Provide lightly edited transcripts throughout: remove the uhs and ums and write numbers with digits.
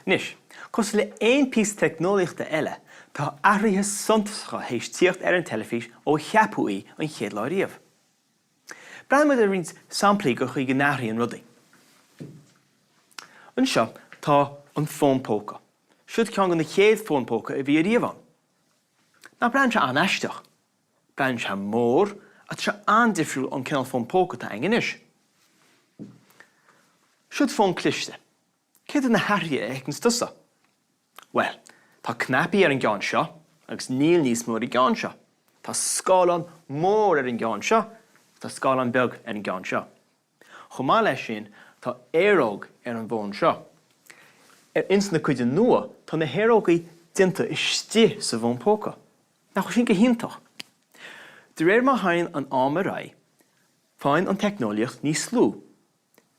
Anois, cosúil le aon píosa teicneolaíochta eile, tá athruithe suntasacha théis tíocht ar an teilifís ó ceapadh í an chéad lá riamh. Breathnaíonn muid ar roinnt samplaí den chaoi go n-athraíonn rudaí. Anseo tá an fón póca. Siod ceann de na chéad fón póca a bhí ariamh ann. Nach breathnaíonn sé an-aisteach? Breathnaíonn sé mór ach tá sé an-difriúil ón cineál fón póca atá againn anois. Siod fón cliste. Céard iad na hathruithe a fheiceanns tusa? Bhuel, tá cnaipí ar an gceann seo agus níl níos mó ar an gceann seo. Tá scáileán mór ar an gceann seo agus tá scáileán beag ar an gceann seo. Chomh maith leis sin, tá aeróg ar an bhfón seo. Ar ins na cuide nua, tá na haerógaí déanta istigh sa bhfón póca. Nach bhfuil sin go hiontach? De réir mar a théann an am ar aghaidh, faigheann an teicneolaíocht níos lú.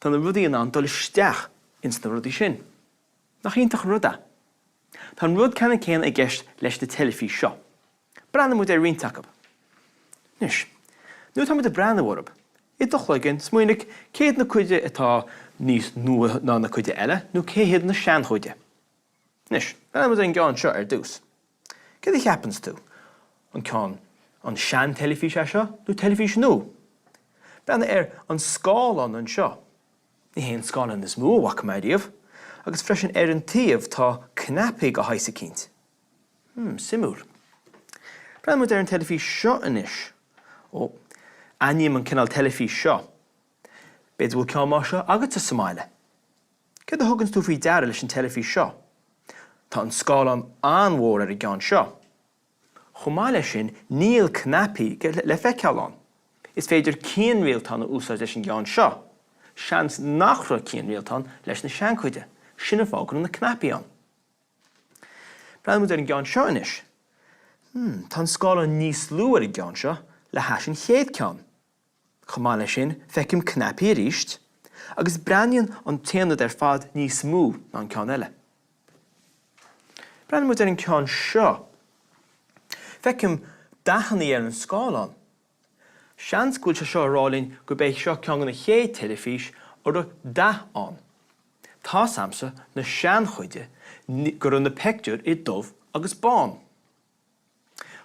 Tá na rudaí in ann dul isteach ins na rudaí sin. Nach iontach an rud é? Tá an rud ceannann céanna i gceist leis na teilifís seo. Breathnóidh muid ar roinnt acu. Anois, nuair atá muid ag breathnú orthu, i do chloigeann, smaoinigh cé hiad na cuide atá níos nua ná na cuide eile nó cé hiad na seanchuide. Anois, breathnóidh muid ar an gceann seo ar dtús. Céard a cheapanns tú? An ceann, an sean-teilifís é seo nó teilifís nua? Breathnaigh ar an scáileán anseo. Ní hé an scáileán is mó a bhfaca mé riamh. Agus freisin ar an taobh tá cnaipí de shaghas eicínt. Hmm, suimiúil. Breathnaíonn muid ar an teilifís seo anois. Ó, aithním an cineál teilifís seo. B'fhéidir go bhfuil ceann mar seo agatsa sa mbaile. Céard a thuganns tú faoi deara leis an teilifís seo? Tá an scáileán an-mhór ar an gceann seo. Chomh maith leis sin, níl cnaipí le feiceáil ann. Is féidir cianrialtán a úsáid leis an gceann seo. Seans nach raibh cianrialtán leis na seanchuide, sin an fáth go raibh na cnaipí ann. Breathnaíonn muid ar an gceann seo anois. Hmm, tá an scáileán níos lú ar an gceann seo le hais an chéad ceann. Chomh maith leis sin, feicim cnaipí arís, agus breathnaíonn an t-aonad ar fad níos mó ná an ceann eile. Breathnaíonn muid ar an ceann seo. Feicim dathanna ar an scáileán. Seans go bhfuil sé seo ag rá linn gurb é seo ceann de na chéad teilifís a raibh dath ann. Tá's a'msa na seanchuide go raibh na peictiúir i dubh agus bán.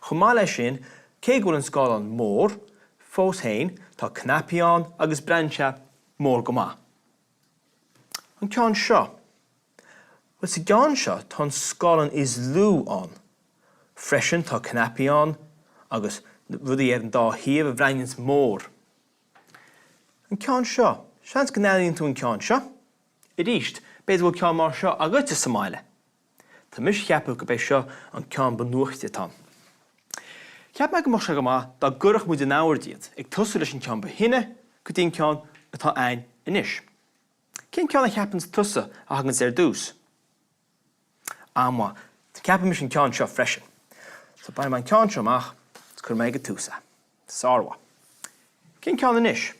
Chomh maith leis sin, cé go bhfuil an scáileán mór, fós féin, tá cnaipí ann agus breathnaíonn sé mór go maith. An ceann seo? Bhuel, sa gceann seo tá an scáileán is lú ann. Freisin tá cnaipí ann agus rudaí ar an dá thaobh a bhreathnaíonns mór. An ceann seo? Seans go n-aithníonn tú an ceann seo. Arís, b'fhéidir go bhfuil ceann mar seo agatsa sa mbaile. Tá mise ag ceapadh gurb é seo an ceann ba nuachte atá ann. Cheap mé go mbeadh sé go maith dá gcuirfeadh muid in ord iad, ag tosú leis an ceann ba shine go dtí an ceann atá a'ainn anois. Cén ceann a cheapanns tusa a thaganns ar dtús? An-mhaith. Ceapaim mise an ceann seo freisin. So bainfidh mé an ceann seo amach is cuirfidh mé ag an tús é. Sármhaith. Cén ceann anois?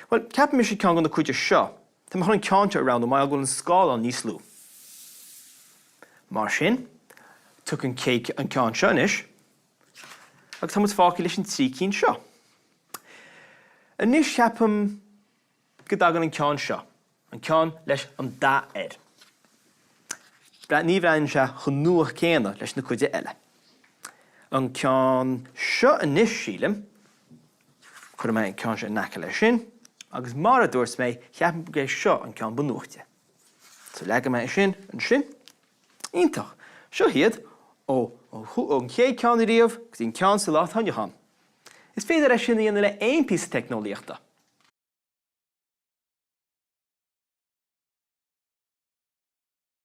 Bhuel, ceapaim mise ceann de na cuide seo. Tá mé chun an ceann seo a roghnú mar go bhfuil an scáileán níos lú. Mar sin, tiocfaidh an chéad an ceann seo anois, agus tá muid fágtha leis an 3 cinn seo. Anois ceapaim go dtagann an ceann seo, an ceann leis an dath air. Ní bhreathnaíonn sé chomh nua céanna leis na cuide eile. An ceann seo anois, sílim, cuirfidh mé an ceann seo in aice leis sin, agus mar a dúirt mé, ceapaim gurb é seo an ceann ba nuachte. So leagfaidh mé é sin ansin. Iontach! Seo iad, ó ón chéad ceann ariamh go dtí an ceann sa lá atá inniu ann. Is féidir é sin a dhéanamh le aon píosa teicneolaíochta.